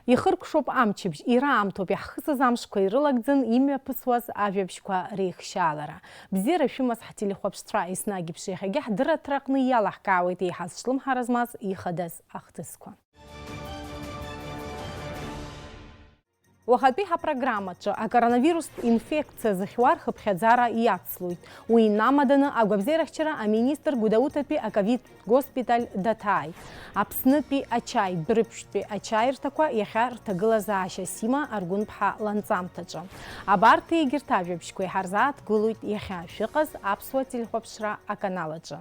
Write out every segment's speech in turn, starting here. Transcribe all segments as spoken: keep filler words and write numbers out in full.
Ихыркәшоуп амчыбжь, ира аамҭоуп иаҳхысыз амшқәа ирылагӡан имҩаԥысуаз ажәабжьқәа реихшьаалара. Бзиара шәымаз ҳтелехәаԥшцәа, еснагь еиԥш иахьагьы ҳдырраҭраҟны иалаҳкаауеит еиҳа зҿлымҳара змаз ихадаз ахҭысқәа. Уахатәи ҳапрограммаҿы акоронавирустә инфекциа зыхьуа рхыԥхьаӡара иацлоит. Уи инамаданы агәабзиарахьчара аминистр Гәдоуҭатәи аковид госпиталь даҭааит. Аԥснытәи ачаи, Дәрыԥшьтәи ачаирҭақәа иахьа рҭагылазаашьа сима Аргәынԥҳа ланҵамҭаҿы. Абарҭ егьырҭ ажәабжьқәа иҳарзааҭгылоит иахьа шәыҟаз аԥсуа телехәаԥшра аканал аҿы.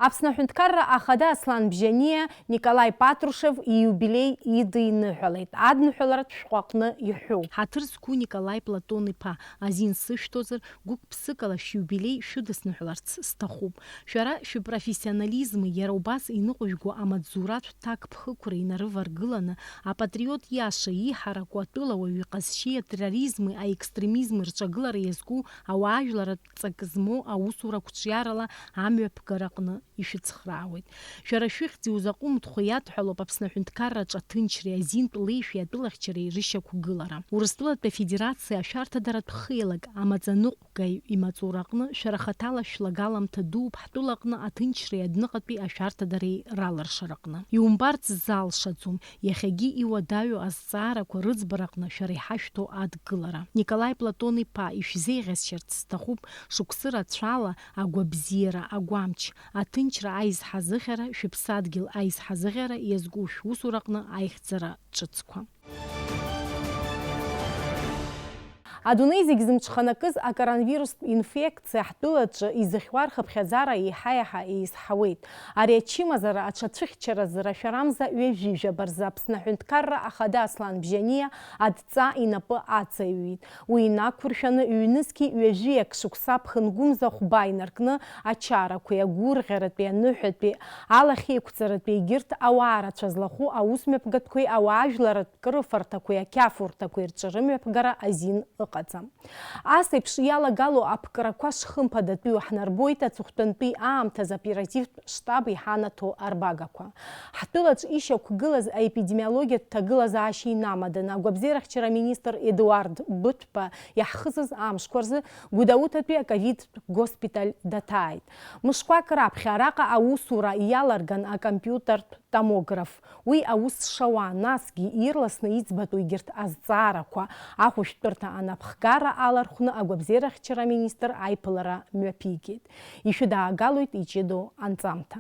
Аԥсны Аҳәынҭқарра Ахада Аслан Бжьаниа Николаи Патрушев ииубилеи идиныҳәалеит. Адныҳәаларатә шәҟәы аҟны иҳәоуп. Ҳаҭыр зқәу Николаи Платон-иԥа, азин сышәҭозар, гәык-ԥсыкала шәиубилеи шәыдысныҳәаларц сҭахуп. Шәара шәыпрофессионализми, иара убас иныҟәыжәго амаҵзуратә ҭакԥхықәра инарываргыланы, апатриот иаша иҳараку атәылауаҩ иҟазшьеи атерроризми аекстремизми рҿагылара иазку ауаажәларратә ҵак змоу аусура қәҿиарала амҩаԥгара аҟны ишәыцхраауеит. Шәара шәыхьӡи узаҟәымҭхәи иадҳәалоуп Аԥсны аҳәынҭқарраҿы аҭынчреи азинтә леишәеи атәылахьчареи рышьақәгылара. Урыстәылатәи Афедерациа ашәарҭадаратә хеилак амаӡаныҟәгаҩ имаҵураҟны шәара хаҭала шәлагаламҭа дууп ҳтәылаҟны аҭынчреи адәныҟатәи ашәарҭадареи раларшараҟны. Иумбарц залшаӡом, иахьагьы иуадаҩу азҵаарақәа рыӡбараҟны шәара иҳашәҭо адгылара. Николаи Платон-иԥа, ишәзеиӷьасшьарц сҭахуп, шықәсы рацәала агәабзиара, агәамч, аҭынчра аизҳазыӷьара, шәыԥсадгьыл аизҳазыӷьара иазку шәусураҟны аихьӡара ҿыцқәа. Адунеи зегь зымҽханакыз акоронавирустә инфекциа ҳтәылаҿы изыхьуа рхыԥхьаӡара еиҳа-еиҳа еизҳауеит. Ари ачымазара аҽацәыхьчаразы рашәарамза ҩажәи жәаба рзы Аԥсны Аҳәынҭқарра Ахада Аслан Бжьаниа адҵа инапы аҵаҩит. Уи инақәыршәаны ҩнызқьи ҩажәиак шықәса ԥхынгәымза хәба инаркны ачарақәеи агәырӷьаратәи аныҳәатәи алахьеиқәҵаратәи егьырҭ ауаа рацәа злахәу аусмҩаԥгатәқәеи ауаажәларратә крыфарҭақәеи ақьафурҭақәеи рҿы рымҩаԥгара азин ыҟаӡам. Ас еиԥш иалагало аԥкрақәа шхымԥадатәиу ҳнарбоит аҵыхәтәантәи аамҭазы оперативтә штаб иҳанаҭо арбагақәа. Ҳтәылаҿ ишьақәгылаз аепидемиологиатә ҭагылазаашьа инамаданы агәабзиарахьчара аминистр Едуард Быҭәба иаҳхысыз амшқәа рзы Гәдоуҭатәи аковидтә госпиталь даҭааит. Мышқәак раԥхьа араҟа аусура иаларган акомпиутертә томограф. Уи аус шауа, насгьы ирласны иӡбатәу егьырҭ азҵаарақәа, ахәышәтәырҭа анапхгара алархәны агәабзиарахьчара аминистр аиԥылара мҩаԥигеит. Ишәыдаагалоит иҷыдоу анҵамҭа.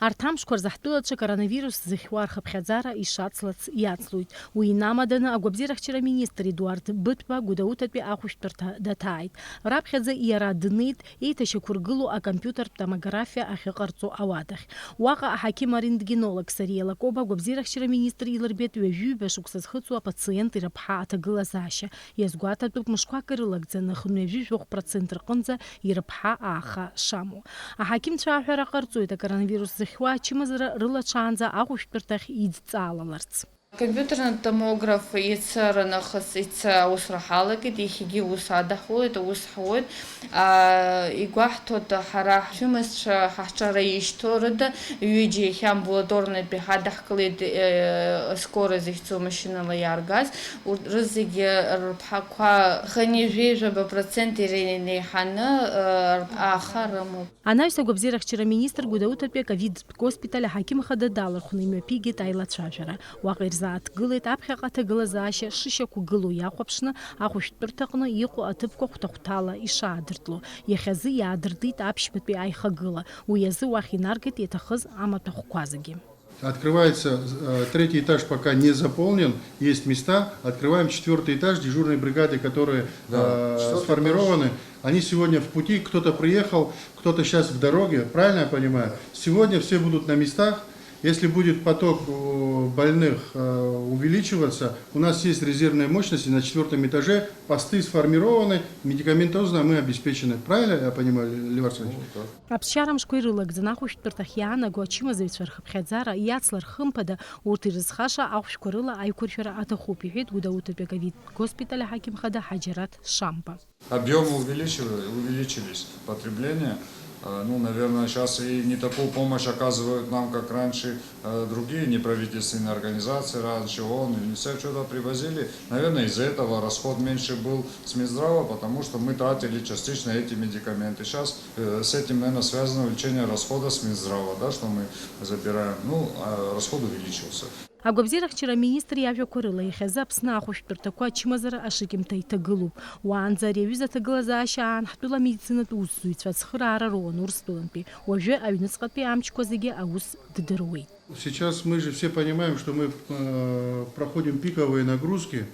Арҭ амшқәа рзы ҳтәылаҿы коронавирус зыхьуа рхыԥхьаӡара ишацлац иацлоит. Уи инамаданы агәабзиарахьчара аминистр Едуард Быҭәба Гәдоуҭатәи ахәышәтәырҭа даҭааит. Раԥхьаӡа иара днеит еиҭашьақәыргылоу акомпиутертә томографиа ахьыҟарҵо ауадахь. Уаҟа аҳақьым-орентгенолог Сариа Лакоба агәабзиарахьчара аминистр илырбеит ҩажәи ҩба шықәса зхыҵуа апациент ирыԥҳа аҭагылазаашьа. Иазгәаҭатәуп, мышқәак ирылагӡаны хынҩажәи жәохә процент рҟынӡа ирыԥҳа ааха шамоу. Аҳақьымцәа аҳәара ҟарҵоит, акоронавирус зыхьуа ачымазара рылаҽаанӡа ахәышәтәырҭахь идҵаалаларц. Компьютерный томограф иацы ранахыс иацы аусура ҳалагеит, иахьагьы аус адаҳулеит, аус ҳауеит. Аа, игәаҳҭоит, ҳара ҳшәымазцәа ҳаҳҿара ишьҭоу рыда ҩыџьа иахьа амбулаторнатәи ҳадаҳкылеит, э, скоро захьӡу машьынала иааргаз. Урҭ рызегьы рԥҳақәа хынҩажәи жәаба процент иреиҳаны, э, ааха рымоуп. Анаҩс агәабзиарахьчара аминистр Гәдоуҭатәи аковидтә госпиталь аҳақьым хада далархәны имҩаԥигеит аилацәажәара. Уаҟа ирзааҭгылеит аԥхьаҟа аҭагылазаашьа шышьақәгылоу иахәаԥшны ахәышәтәырҭаҟны иҟоу аҭыԥқәа хәҭа-хәҭала ишаадыртло. Иахьазы иаадыртит аԥшьбатәи аихагыла. Уи азы уахь инаргеит иаҭахыз амаҭәахәқәа зегьы. Открывается, э, третий этаж пока не заполнен, есть места. Открываем четвёртый этаж, дежурные бригады, которые, Да, э, четвёртый сформированы, этаж. Они сегодня в пути, кто-то приехал, кто-то щас в дороге, правильно я понимаю? Сегодня все будут на местах. Если будет поток, э, больных, э, увеличиваться, у нас есть резервные мощности на четвёртом этаже, посты сформированы, медикаментозно мы обеспечены. Правильно я понимаю, Ле-, Левар Александрович? Ну, так. Аԥсшьара мшқәа ирылагӡаны ахәышәтәырҭахь иаанаго ачымазаҩцәа рхыԥхьаӡара иацлар хымԥада, урҭ ирызхаша ахәшәқәа рыла аиқәыршәара аҭахуп, иҳәеит Гәдоуҭатәи аковидтә госпиталь аҳақьым хада Ҳаџьараҭ Шамба. Объёмы увеличивали-, увеличились, потребление. Э, Ну, наверное, сейчас и не такую помощь оказывают нам, как раньше, э, другие неправительственные организации, раньше ООН, ЮНИСЕФ что-то привозили. Наверное, из-за этого расход меньше был с Минздрава, потому что мы тратили частично эти медикаменты. Сейчас с этим, наверное, связано увеличение расхода с Минздрава, да, что мы забираем. Ну, а расход увеличился. Агәабзиарахьчара аминистр иажәақәа рыла, иахьазы Аԥсны ахәышәтәырҭақәа ачымазара ашыкьымҭа иҭагылоуп. Уаанӡа ари аҩыза аҭагылазаашьа аан ҳтәыла амедицинатә усзуҩцәа ацхыраара роуан Урыстәылантәи. Уажәы аҩныҵҟатәи амчқәа зегьы аус ддыруеит. Сейчас мы же все понимаем, что мы э, проходим пиковые нагрузки,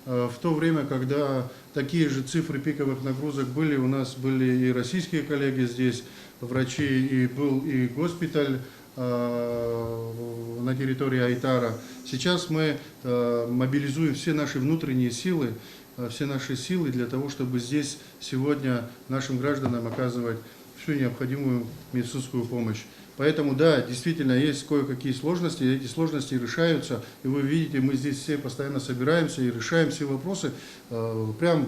э, в то время, когда такие же цифры пиковых нагрузок были, у нас были и российские коллеги здесь, врачи, и был и госпиталь э, на территории Айтара. Сейчас мы э, мобилизуем все наши внутренние силы, э, все наши силы для того, чтобы здесь сегодня нашим гражданам оказывать всю необходимую медицинскую помощь. Поэтому, да, действительно, есть кое-какие сложности, и эти сложности решаются. И вы видите, мы здесь все постоянно собираемся и решаем все вопросы э, прям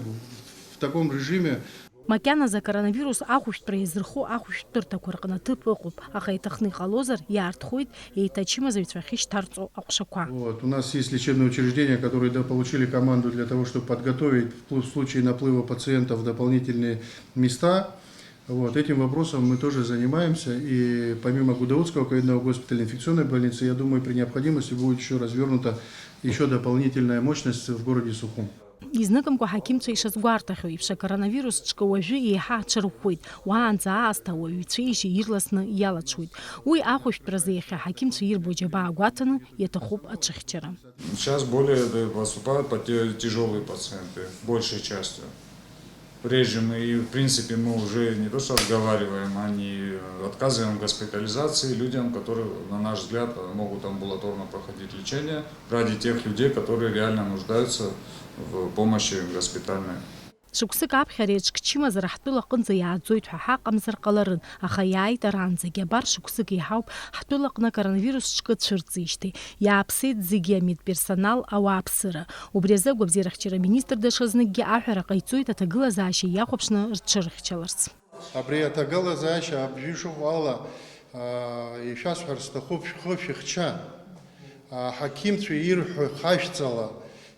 в таком режиме. Макьаназы акоронавирус ахәышәтәра иазырхо ахәышәтәырҭақәа рҟны аҭыԥ ыҟоуп, аха иҭахны иҟалозар, иаартхоит еиҭа ачымазаҩцәа ахьышьҭарҵо аҟәшақәа. Вот. У нас есть лечебные учреждения, которые да, получили команду для того, чтобы подготовить в пл- в случае наплыва пациентов дополнительные места. Вот. Этим вопросом мы тоже занимаемся. И помимо Гудаутского ковидного госпиталя, инфекционной больницы, я думаю, при необходимости будет еще развернута еще дополнительная мощность в городе Сухум. Изныкымкәа аҳақьымцәа ишазгәарҭахьоу еиԥш, акоронавирус ҿкы уажәы еиҳа аҽарӷәӷәеит, уаанӡа аасҭа ауаҩы ицәеижьы ирласны иалаҽуеит. Уи ахәышәтәразы иахьа аҳақьымцәа ирбо џьабаа гәаҭаны иаҭахуп аҽыхьчара. Сейчас более э, поступают по те- тяжелые пациенты, большей частью. Прежде мы, и в принципе мы уже не то что отговариваем, они э, отказываем в госпитализации людям, которые, на наш взгляд, э, могут амбулаторно проходить лечение ради тех людей, которые реально нуждаются в помощи госпитальной. Шықәсык аԥхьара еиҿкчымазар ҳтәыла аҟынӡа иааӡоит ҳәа ҳаҟамзар ҟаларын, аха иааит аранӡагьы. Абар шықәсык еиҳауп ҳтәылаҟны акоронавирус ҿкы цәырҵижьҭеи. Иааԥсеит зегьы, амедперсонал, ауааԥсыра. Убри азы агәабзиарахьчара аминистр даҽазныкгьы аҳәара ҟаиҵоит аҭагылазаашьа иахәаԥшны рҽырхьчаларц. Абри аҭагылазаашьа абжьы шыҟоу ала, аа, ишәасҳәар сҭахуп, шәхы шәыхьча. Аҳақьымцәа ирҳәо хашәҵала.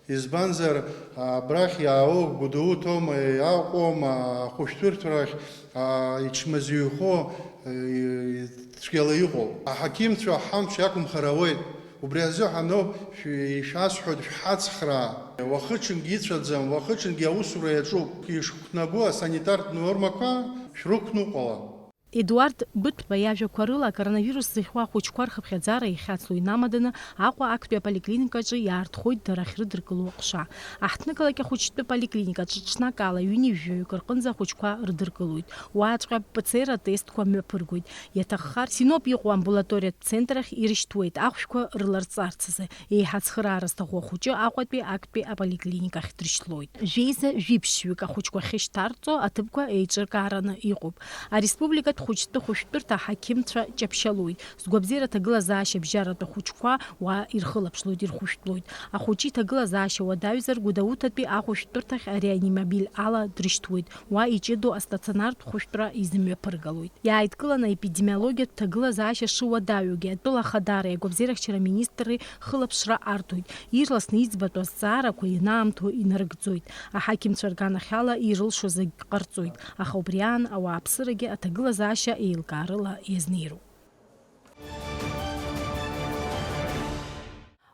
Избанзар, абрахь иаауоу Гәдоуҭоума, иаҟәоума, ахәышәтәырҭарахь, аа, ичмазаҩхо, э, цәгьала иҟоуп. Аҳақьымцәа ҳамч иақәымхар ауеит. Убри азыҳәаноуп шәи-, ишәасҳәоит шәҳацхраа. Уахыҽынгьы ицәаӡам, уахыҽынгьы аусура иаҿуп. Ишқәнаго асанитартә нормақәа шәрықәныҟәала. Едуард Быҭәба иажәақәа рыла, акоронавирус зыхьуа ахәыҷқәа рхыԥхьаӡара иахьацло инамаданы, Аҟәа актәи аполиклиникаҿы иаартхоит дара ахьрыдыркыло аҟәша. Аҳҭнықалақь ахәыҷтәы поликлиникаҿы ҽнак ала ҩынҩажәаҩык рҟынӡа ахәыҷқәа рыдыркылоит. Уаҵәҟьа П Ц Р атестқәа мҩаԥыргоит. Иаҭаххар, Синоп иҟоу амбулаториатә центрахь ирышьҭуеит ахәшәқәа рыларҵарц азы. Еиҳа ацхыраара зҭаху ахәыҷы Аҟәатәи актәи аполиклиникахь дрышьҭлоит. Жәеиза жәиԥшьҩык ахәыҷқәа ахьышьҭарҵо аҭыԥқәа еиҿыркаараны иҟоуп. Ареспубликатә хәыҷтәы хәышәтәырҭа аҳақьымцәа ҷаԥшьалоит. Згәабзиара аҭагылазаашьа абжьаратәы ахәыҷқәа уа ирхылаԥшлоит, ирхәышәтәлоит. Ахәыҷы иҭагылазаашьа уадаҩзар, Гәдоуҭатәи ахәышәтәырҭахь ареанимобиль ала дрышьҭуеит. Уа иҷыдоу астационартә хәышәтәра изымҩаԥыргалоит. Иааидкыланы аепидемиологиатә ҭагылазаашьа шыуадаҩугьы атәыла ахадареи агәабзиарахьчара аминистрреи хылаԥшра арҭоит. Ирласны иӡбатәу азҵаарақәа ианаамҭоу инарыгӡоит. Аҳақьымцәа рганахьала ирылшо зегь ҟарҵоит, аха убри аан ауааԥсырагьы аҭагылазаашьа еилкаарыла иазнеироуп.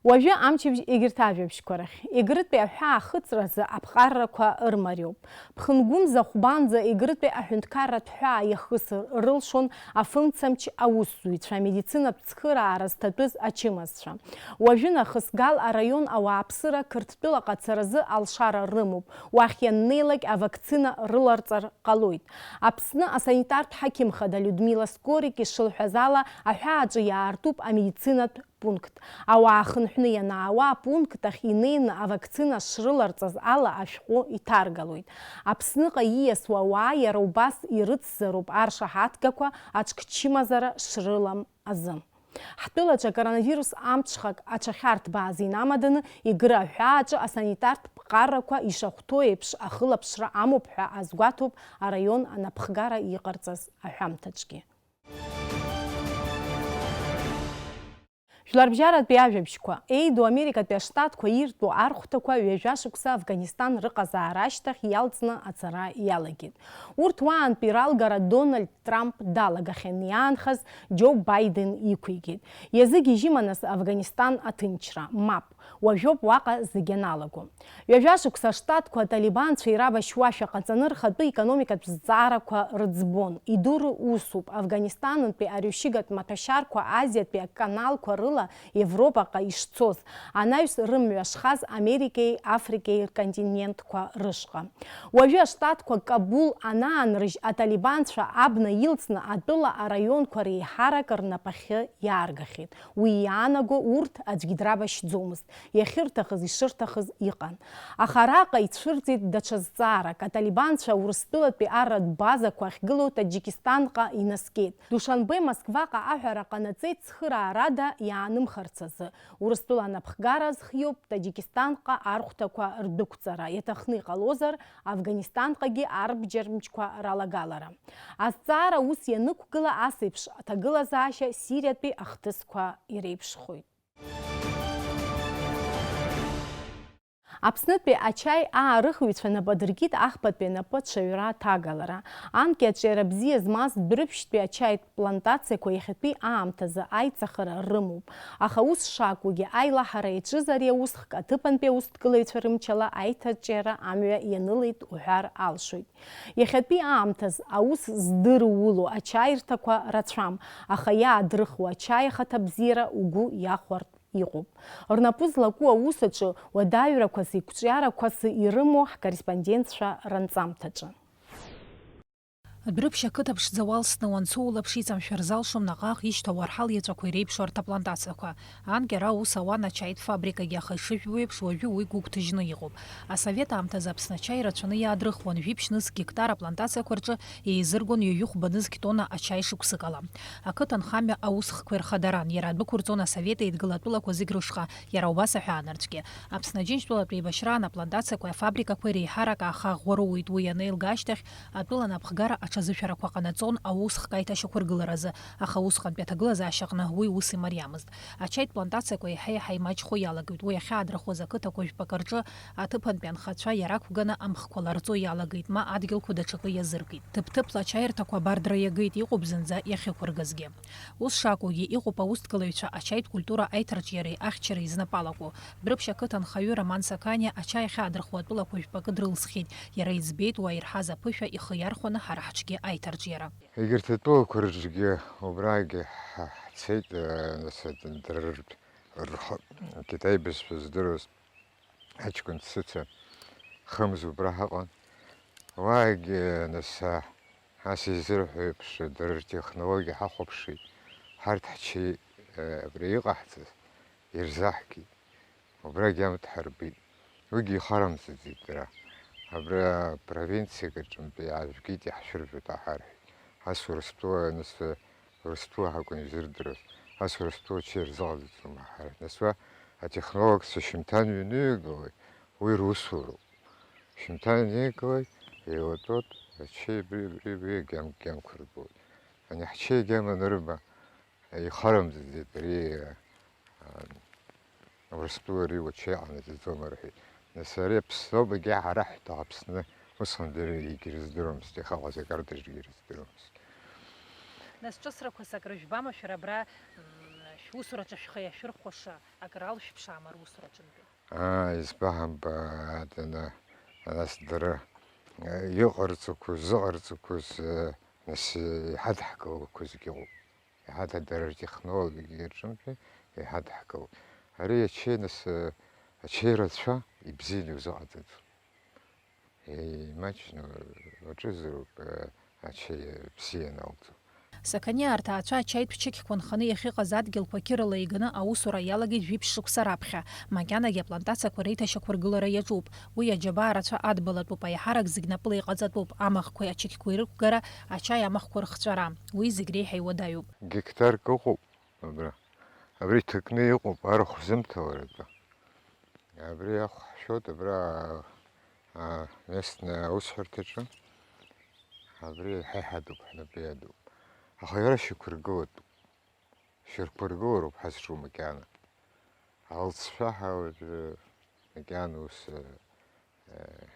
Уажәы амчыбжь егьырҭ ажәабжьқәа рахь. Егрытәи аҳәаа ахыҵразы аԥҟаррақәа ырмариоуп. Ԥхынгәымза хәбанӡа Егрытәи аҳәынҭқарратә ҳәаа иахысыр рылшон афымцамч аусзуҩцәа, амедицинатә цхыраара зҭатәыз ачымазцәа. Уажәы нахыс Гал араион ауааԥсыра Қырҭтәыла ҟацаразы алшара рымоуп. Уахь ианнеилак авакцина рыларҵар ҟалоит. Аԥсны асанитартә ҳақьым хада Людмила Скорик ишылҳәаз ала, аҳәааҿы иаартуп амедицинатә пункт. Ауаа хынҳәны ианаауа апункт ахь инеины авакцина шрыларҵаз ала ашәҟәы иҭаргалоит. Аԥсныҟа ииасуа ауаа иара убас ирыцзароуп аршаҳаҭгақәа аҽкчымазара шрылам азы. Ҳтәылаҿы акоронавирус амҽхак аҽахьарҭбааз инамаданы, Егыра аҳәааҿы асанитартә ԥҟарақәа ишахәҭоу еиԥш ахылаԥшра амоуп ҳәа азгәаҭоуп араион анапхгара иҟарҵаз аҳәамҭаҿгьы. Жәларбжьаратәи ажәабжьқәа. Еиду Америкатәи аштатқәа иртәу архәҭақәа ҩажәа шықәса Афганистан рыҟазаара ашьҭахь иалҵны ацара иалагеит. Урҭ уаантәи ралгара Дональд Трамп далагахьан иаанхаз Џьо Байден иқәигеит. Иазыгьежьыма нас Афганистан аҭынчра? Мап. Уажәоуп уаҟа зегь аналаго. Ҩажәа шықәса аштатқәа аталибанцәа ирабашьуашәа ҟаҵаны рхатәы економикатә зҵаарақәа рыӡбон. Идуру усуп, Афганистантәи арҩашьыгатә маҭәашьарқәа Азиатәи аканалқәа рыла Европаҟа ишцоз, анаҩс рымҩа шхаз Америкеи Африкеи рконтинентқәа рышҟа. Уажәы аштатқәа Кабул анаанрыжь, аталибанцәа абна илҵны атәыла араионқәа реиҳарак рнапахьы иааргахьеит. Уи иаанаго урҭ аӡәгьы драбашьӡомызт. Иахьырҭахыз, ишырҭахыз иҟан. Аха араҟа ицәырҵит даҽа зҵаарак, аталибанцәа Урыстәылатәи арратә базақәа ахьгылоу Таџьикистанҟа инаскьеит. Душанбе Москваҟа аҳәара ҟанаҵеит цхыраарада иаанымхарц азы. Урыстәыла анапхгара азхиоуп Таџьикистанҟа архәҭақәа рдәықәҵара, иаҭахны иҟалозар, Афганистанҟагьы арбџьармчқәа ралагалара. Азҵаара ус ианықәгыла, ас еиԥш аҭагылазаашьа Сириатәи ахҭысқәа иреиԥшхоит. Аԥснытәи ачаи аарыхыҩцәа нап адыркит ахԥатәи анапы аҽаҩра аҭагалара. Анкьа аҿиара бзиа змаз Дәрыԥшьтәи ачаитә плантациақәа иахьатәи аамҭазы аиҵахара рымоуп. Аха ус шакәугьы, аилаҳара иаҿыз ари аусхк аҭыԥантәи аусҭгылаҩцәа рымчала аиҭаҿиара амҩа ианылеит уҳәар алшоит. Иахьатәи аамҭаз аус здыруыло ачаирҭақәа рацәам, аха иаадрыхуа ачаи ахаҭабзиара угәы иахәартә иҟоуп. Рнапы злаку аус аҿы уадаҩрақәаси қәҿиарақәаси ирымоу ҳкорреспондентцәа ранҵамҭаҿы. Дәрыԥшь ақыҭа ԥшӡа уалсны уанцо улаԥш иҵамшәар залшом наҟ-ааҟ ишьҭоу уарҳал иаҵәақәа иреиԥшу арҭ аплантациақәа. Анкьа ара аус ауан ачаитә фабрикагьы, аха ишыжәбо еиԥш, уажәы уи гәыгәҭажьны иҟоуп. Асовет аамҭазы Аԥсны ачаи рацәаны иаадрыхуан, жәиԥшь нызқь гектар аплантациақәа рҿы еизыргон ҩажәи хәба нызқь тонна ачаи шықәсыкала. Ақыҭанхамҩа аусхқәа ирхадаран, иара адәықәырҵон асовет еидгыла атәылақәа зегь рышҟа, иара убас аҳәаанырцәгьы. Аԥсны Аџьынџьтәылатә еибашьраан аплантациақәеи афабрикақәеи реиҳарак ааха ӷәӷәароуеит, уи анеилга ашьҭахь, атәыла анапхгара аҽазышәарақәа ҟанаҵон аусхк аиҭашьақәыргыларазы, аха усҟантәи аҭагылазаашьаҟны уи ус имариамызт. Ачаитә плантациақәа еиҳа-еиҳа имаҷхо иалагеит, уи ахьаадрыхуаз ақыҭақәа жәпакы рҿы аҭыԥантәи анхацәа иарақәганы амхқәа ларҵо иалагеит, ма адгьылқәа даҽакы иазыркит. Ҭыԥ-ҭыԥла ачаирҭақәа абардра иагеит, иҟоуп зынӡа иахьықәыргазгьы. Ус шакәугьы, иҟоуп аусҭгылаҩцәа ачаитә культура аиҭарҿиареи ахьчареи знапы алаку. Дәрыԥшь ақыҭа анхаҩы Роман Саканиа ачаи ахьаадырхуа атәылақәа жәпакы дрылсхьеит, иара иӡбеит уа ирҳаз аԥышәа ихы иархәаны ҳара ҳҿгьы аиҭарҿиара. Егьырҭ атәылақәа рҿгьы убрагьы ҳ-, ҳцеит, э, нас, дара ртә-, рхы-, Китай бызшәа здыруаз аҷкәын дсыцын, хымз убра ҳаҟан. Уаагьы, нас, а, ас изырҳәо еиԥш, дара ртехнологиа ҳахәаԥшит, ҳарҭ ҳчеи, э, абри иҟаҳҵаз ирзаҳкит. Убрагь амҭ ҳарбеит. Уигьы ихарамзаӡеит дара. Абра провинциак аҿынтә иаажәгеит, иаҳшәыржәуеит ҳарҳәеит. Ас Урыстәыла, нас, Урыстәыла ҳакәын изырдыруаз. Ас Урыстәыла ачеи рзыҟаҵаӡом ҳарҳәеит. Нас уа атехнологцәа шьымҭан иҩныҩагылоит, уи русуроуп. Шьымҭан инеигылоит, еилатәоит, ачеи абри, абри, абри агьам-, агьамқәа рбоит. Ани ҳчеи агьама анырба, ихарамзаӡеит ари, а, Урыстәыла ари уача иҟанаҵаӡом рҳәеит. Нас ари Аԥсноуп, егьа ҳара ҳҭа-, Аԥсны усҟан дыр-, егьырыздыруамызт, иаха ҟазакардажәгьы ирыздыруамызт. Нас ҿыцрақәас акры жәбама шәара абра, м, шәусураҿы шәхы иашәырхәаша, акры алшәԥшаама русураҿынтәи? Аа, избаҳамба, адана, нас дара, э, иҟарҵақәоз, зыҟарҵақәоз, э, нас, э, иҳадҳкылақәозгьы ыҟоуп. Иҳаҭа-, дара ртехнологиа рҿынтәи иҳадҳкылоит. Ари ачеи, нас, ачеи рацәа ибзианы иузыҟаҵаӡом. Имаҷны уаҿызароуп, ачеи бзиа аналҵуа. Сақаниа арҭаацәа ачаитә чықьқәа нханы иахьыҟаз адгьылқәа қьырала иганы аусура иалагеит жәиԥшь шықәса раԥхьа, макьанагьы аплантациақәа реиҭашьақәыргылара иаҿуп. Уи аџьабаа рацәа адбалатәуп, аиҳарак зегь напыла иҟаҵатәуп, амахқәеи ачықьқәеи рықәгара, ачаи амахқәа рыхҵәара. Уи зегь реиҳа иуадаҩуп. Гектарк ыҟоуп, Абра. Абри ҭакны иҟоуп, арахә зымҭаларатәы. Абри ахә ҳшәоит, абра, а, местный аусҳәарҭаҿы. Абри еиҳа иҳадуп, ҳнапы иадуп. Аха иара шьақәыргылатәуп. Шьақәыргылароуп ҳазҿу макьана. Алҵшәа ҳа уажәы макьана ус, э,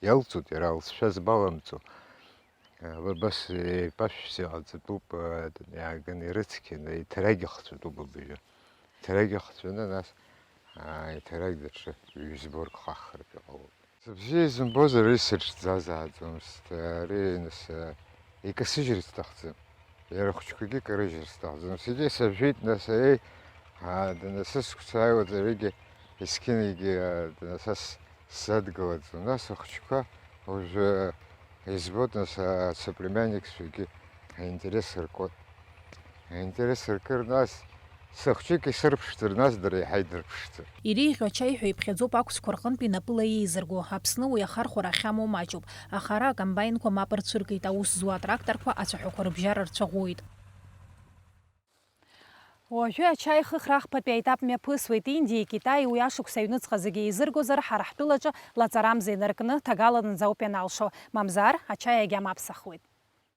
иалҵуеит, иара алҵшәа збаламҵо. Э, абас еиқәшәшәыс иҟаҵатәуп, э, иааганы ирыцқьаны, иҭарагь ахҵәатәуп абыржәы. Иҭарагь ахҵәаны, нас, аа, иҭарагь даҽа ҩ-зборк хаххартә иҟалоит. Сыбзиа изымбозар, ари сыҽӡазааӡомызт, ари, нас, э, икасыжьыр сҭахӡам. Иара ахәыҷқәагьы карыжьыр сҭахӡам. Саргьы сажәит, нас, еи, аа, дана сыскәцааиуаӡа, аригьы есқьынагьы, аа, дана са с-, сзадгылаӡом. Нас ахәыҷқәа уажәы избоит, нас, аа, соплемянникцәагьы аинтерес ркуеит. Аинтерес ркыр, нас, сыхәҷык исырԥшӡар, нас дара еиҳа идырԥшӡар. Иреиӷьу ачаи ҳәа иԥхьаӡоуп ақәцқәа рҟынтә инапыла еизырго. Аԥсны уи ахархәара ахьамоу маҷуп, аха ара акомбаинқәа мап рцәыргеит, аус зуа атракторқәа ацәаҳәақәа рыбжьара рцәаӷәоит. Уажәы ачаи хыхра ахԥатәи аетап мҩаԥысуеит. Индиеи Китаии уи ашықәс аҩныҵҟа зегьы еизыргозар, ҳара ҳтәылаҿы лаҵарамза инаркны, ҭагаланӡа ауп ианалшо, мамзар, ачаи агьама аԥсахуеит.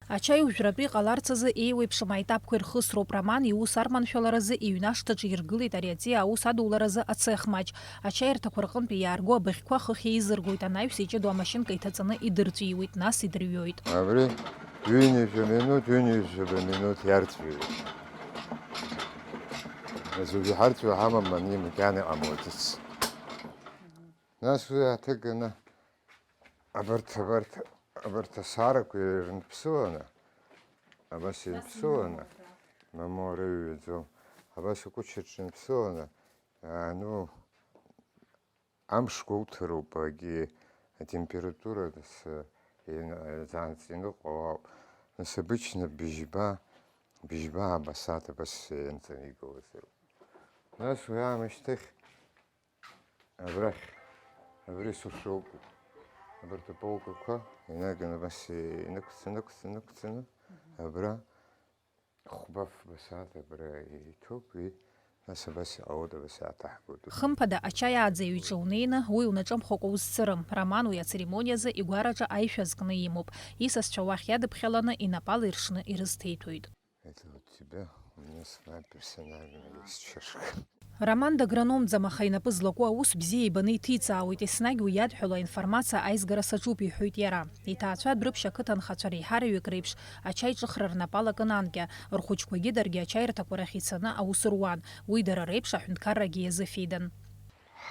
Ачаи ужәратәы иҟаларц азы еиуеиԥшым аетапқәа ирхысроуп. Роман иус арманшәаларазы иҩны ашҭаҿы иргылеит ари аҵиаа аус адуларазы ацех маҷ. Ачаирҭақәа рҟынтәи иаарго абыӷьқәа хыхь еизыргоит, анаҩс иҷыдоу амашьынка иҭаҵаны идырҵәиуеит, нас идырҩоит. Абри ҩынҩажәа минуҭ, ҩынҩажәаба минуҭ иарҵәиуеит. Нас уажәы ҳарҵәуа ҳамам, ани макьана иҟамлаӡац. Нас уи ааҭыганы абарҭ, абарҭ, абарҭ асаарақәа ирынԥсыланы, абас ирынԥсыланы, мамоу рыҩҩаӡом, абас акәычаҿ инԥсыланы, аа, ну, амш гәоуҭароуп, агьи атемпература ас-, ин-, аанӡа иныҟәо ауп. Нас обычно быжьба, быжьба абасааҭ абас ианҵаны игылазароуп. Нас уи аамышьҭахь Абрахь, абри сушроуп. Абарҭ аполкақәа инаганы абас инықәҵаны, нықәҵаны, нықәҵаны, абра хәба-фба сааҭ абра иҭоуп, и, нас абас иҟалоит, абас иааҭаҳгоит. Хымԥада, ачаи ааӡаҩ иҿы унеины, уи унаҿамхакәа узцырым. Роман уи ацеремониазы игәараҿы аишәа зкны имоуп. Исасцәа уахь иадыԥхьаланы, инапала иршны ирызҭеиҭәоит. Это вот тебя, у меня своя персональная есть чашка. Роман дагрономӡам, аха инапы злаку аус бзиа ибаны иҭиҵаауеит, еснагь уи иадҳәало аинформациа аизгара саҿуп, иҳәоит иара. Иҭаацәа Дрыԥшь ақыҭанхацәа реиҳараҩык реиԥш, ачаи ҿыхра рнапы алакын анкьа, рхәыҷқәагьы даргьы ачаирҭақәа рахь ицаны аус руан, уи дара реиԥш аҳәынҭқаррагьы иазыфеидан.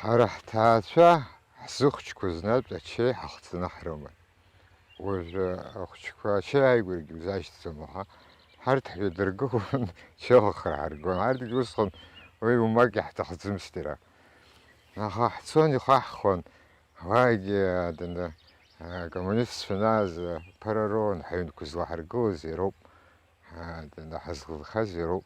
Ҳара ҳҭаацәа ҳзыхәҷқәа знатә ачеи ҳахҵаны ҳрыман. Уажәы ахәҷқәа ачеи ааигәарагьы узашьҭӡом уаҳа. Ҳарҭ ҳҩадыргылон, чеи ахыхра ҳаргон. Ҳарҭгьы усҟан уи умак иаҳҭахӡамызт иара. Аха ҳцон ихаҳхон, уаагьы, дана, акоммунистцәа анааз ԥара роуан ҳаҩнқәа злаҳаргылоз иароуп, дана, ҳазлахаз иароуп.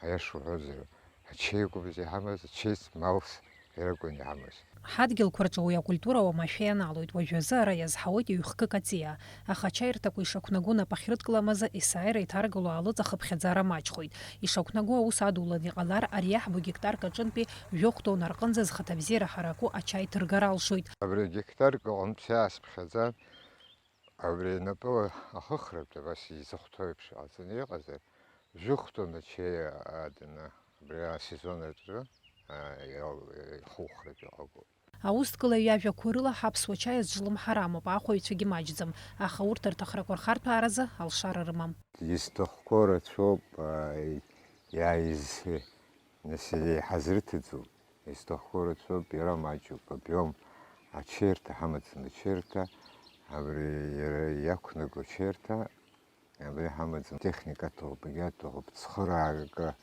Аиаша уҳәозар, ачеи акәымзи иҳамаз, ачеи малс иракәын иҳамаз. Ҳадгьылқәа рҿы уи акультура уамашәа ианалоит, уажәазы ара иазҳауеит ҩ-хкык аҵиаа, аха ачаирҭақәа ишақәнаго нап ахьрыдкыламазы есааира иҭаргыло аалыҵ ахыԥхьаӡара маҷхоит. Ишақәнаго аус адулан иҟалар, ари иаҳбо гектарк аҿынтәи жәохә тонна рҟынӡа зхаҭабзиара ҳараку ачаи ҭыргар алшоит. Абри гектарк аҟынтә сиаасԥхьаӡан, Абри напыла ахыхратә абас изыхәҭоу еиԥш иҟаҵаны иҟазар, жәохә тонна ачеи аданы абри асезон аҿы, а, иал-, ихухратә иҟалоит. Аусҭкыла иажәақәа рыла ҳаԥсуа чаи азҿлымҳара амоуп, аахәаҩцәагьы маҷӡам, аха урҭ рҭахрақәа рхарҭәааразы алшара рымам. Изҭахқәоу рацәоуп, а, иааиз-, нас иҳазрыҭаӡом. Изҭахқәоу рацәоуп, иара маҷуп, обиом, ачеирҭа ҳамаӡам, ачеирҭа, абри иара иақәнаго ачеирҭа, абри ҳамаӡам, техника аҭахуп, егьа аҭахуп, цхыраагага,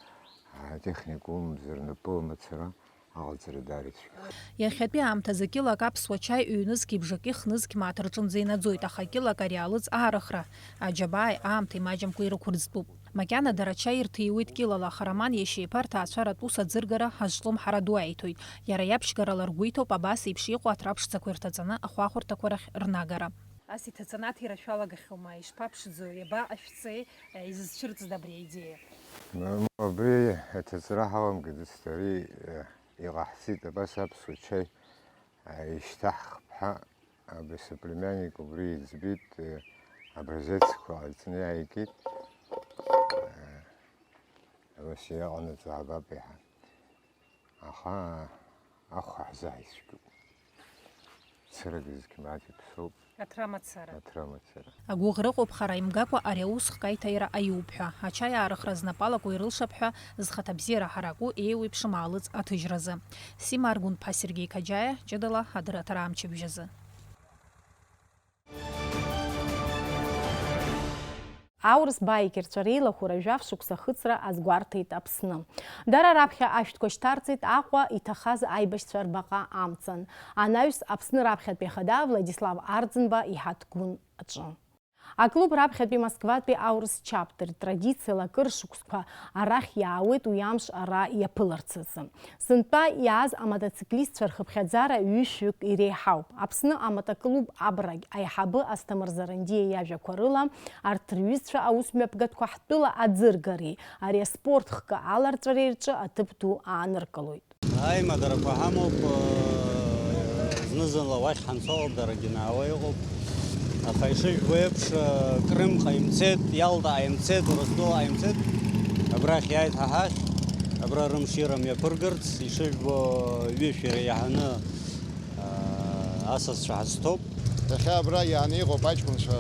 атехника умамзар, напыла мацара аҟаҵара даара ицәгьахеит. Иахьатәи аамҭазы килак аԥсуа чаи ҩнызқьи бжаки хнызқь мааҭ рҿынӡа инаӡоит, аха килак ари аалыҵ аарыхра аџьабааи аамҭеи маҷымкәа ирықәырӡтәуп. Макьана дара ачаи ирҭиуеит килала, аха Роман иашьеиԥа рҭаацәаратә ус аӡыргара азҿлымҳара ду аиҭоит. Иара иаԥшьгарала ргәы иҭоуп абас еиԥш иҟоу аҭра ԥшӡақәа ирҭаҵаны ахәаахәарҭақәа рахь рнагара. Ас иҭаҵаны аҭира шәалагахьоума? Ишԥаԥшӡоу? Иабаҟашәҵеи? Изызцәырҵда абри аидеиа? Мамоу, абри аҭыҵра ҳаламгӡацт, ари, э, иҟаҳҵеит, абас аԥсуа чаи, э, ишьҭаҳхп ҳәа, абри соплемянник убри иӡбеит, э, образецқәа ҟаиҵаны иааигеит. Э, ус иҟанаҵо ҳабап иаҳа. Аха ахәа ҳзааицәгьоуп. Цырак зқьмаҭ иԥсоуп. Аҭра мацара. Аҭра мацара. Агәыӷра ыҟоуп хара имгакәа ари аус хкаиҭаира аиуп ҳәа. Ачаи аарыхра знапы алаку ирылшап ҳәа зхаҭабзиара ҳараку еиуеиԥшым аалыҵ аҭыжьразы. Сима Аргәынԥҳа, Сергеи Қаџьаиа, ҷыдала адырраҭара амчыбжь азы. Аурыс баикерцәа реилахәыра жәаф шықәса ахыҵра азгәарҭеит Аԥсны. Дара раԥхьа ашәҭқәа шьҭарҵеит Аҟәа иҭахаз аибашьцәа рбаҟа амцан. Анаҩс Аԥсны раԥхьатәи ахада Владислав Арӡынба иҳаҭгәын аҿы. Аклуб раԥхьатәи Москватәи аурыс чаптер традициала акыр шықәсқәа арахь иаауеит уи амш ара иаԥыларц азы. Сынтәа иааз амотоциклистцәа рхыԥхьаӡара ҩышәҩык иреиҳауп. Аԥсны амотоклуб Абрагь аиҳабы Асҭамыр Зарандиа иажәақәа рыла, арҭ рҩызцәа аусмҩаԥгатәқәа ҳтәыла аӡыргареи ари аспорт хкы аларҵәареи рҿы аҭыԥ ду ааныркылоит. Аимадарақәа ҳамоуп, зны-зынла уахь ҳанцалап, дарагьы наауа иҟоуп. Аха ишыжәбо еиԥш, Крым ҟаимҵеит, Иалта ҟаимҵеит, Урыстәыла ҟаимҵеит. Абрахь иааит ҳа ҳахь, абра рымшира мҩаԥыргарц, ишыжәбо, ҩышә иреиҳаны, аа, асасцәа ҳазҭоуп. Иахьа абра иааны иҟоуп аҷкәынцәа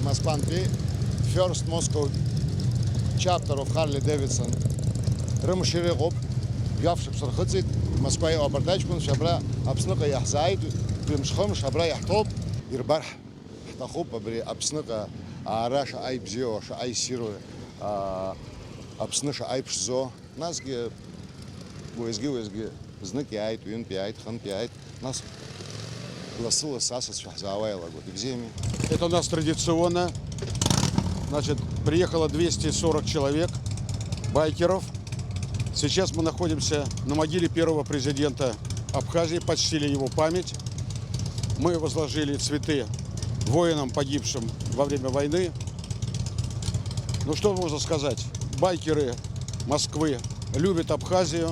Москвантәи First Moscow Chapter of Harley Davidson. Рымшира ыҟоуп, жәаф шықәса рхыҵит, Москва иҟоуп арҭ аҷкәынцәа, абра Аԥсныҟа иаҳзааит, ҩымш-хымш абра иаҳҭоуп, ирбар ҳҭахуп абри Аԥсныҟа аара шаҟа ибзиоу, шаҟа иссиру, аа, Аԥсны шаҟа иԥшӡоу. Насгьы уеизгьы-уеизгьы знык иааит, ҩынтә иааит, хынтә иааит, нас лассы-лассы асасцәа ҳзаауа иалагоит, ибзиами. Это у нас традиционно. Значит, приехало двести сорок человек, байкеров. Сейчас мы находимся на могиле первого президента Абхазии, почтили его память. Мы возложили цветы воинам, погибшим во время войны. Ну что можно сказать? Байкеры Москвы любят Абхазию.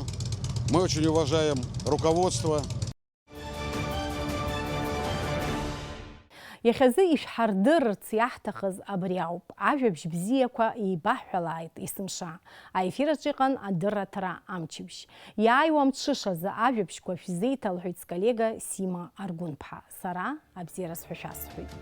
Мы очень уважаем руководство. Иахьазы ишәҳардырырц иаҳҭахыз абри ауп. Ажәабжь бзиақәа еибаҳҳәалааит есымша. Аефир аҿы иҟан адырраҭара амчыбжь. Иааиуа амҽышазы ажәабжьқәа шәзеиҭалҳәеит сколлега Сима Аргәынԥҳа. Сара абзиара сҳәа шәасҳәоит.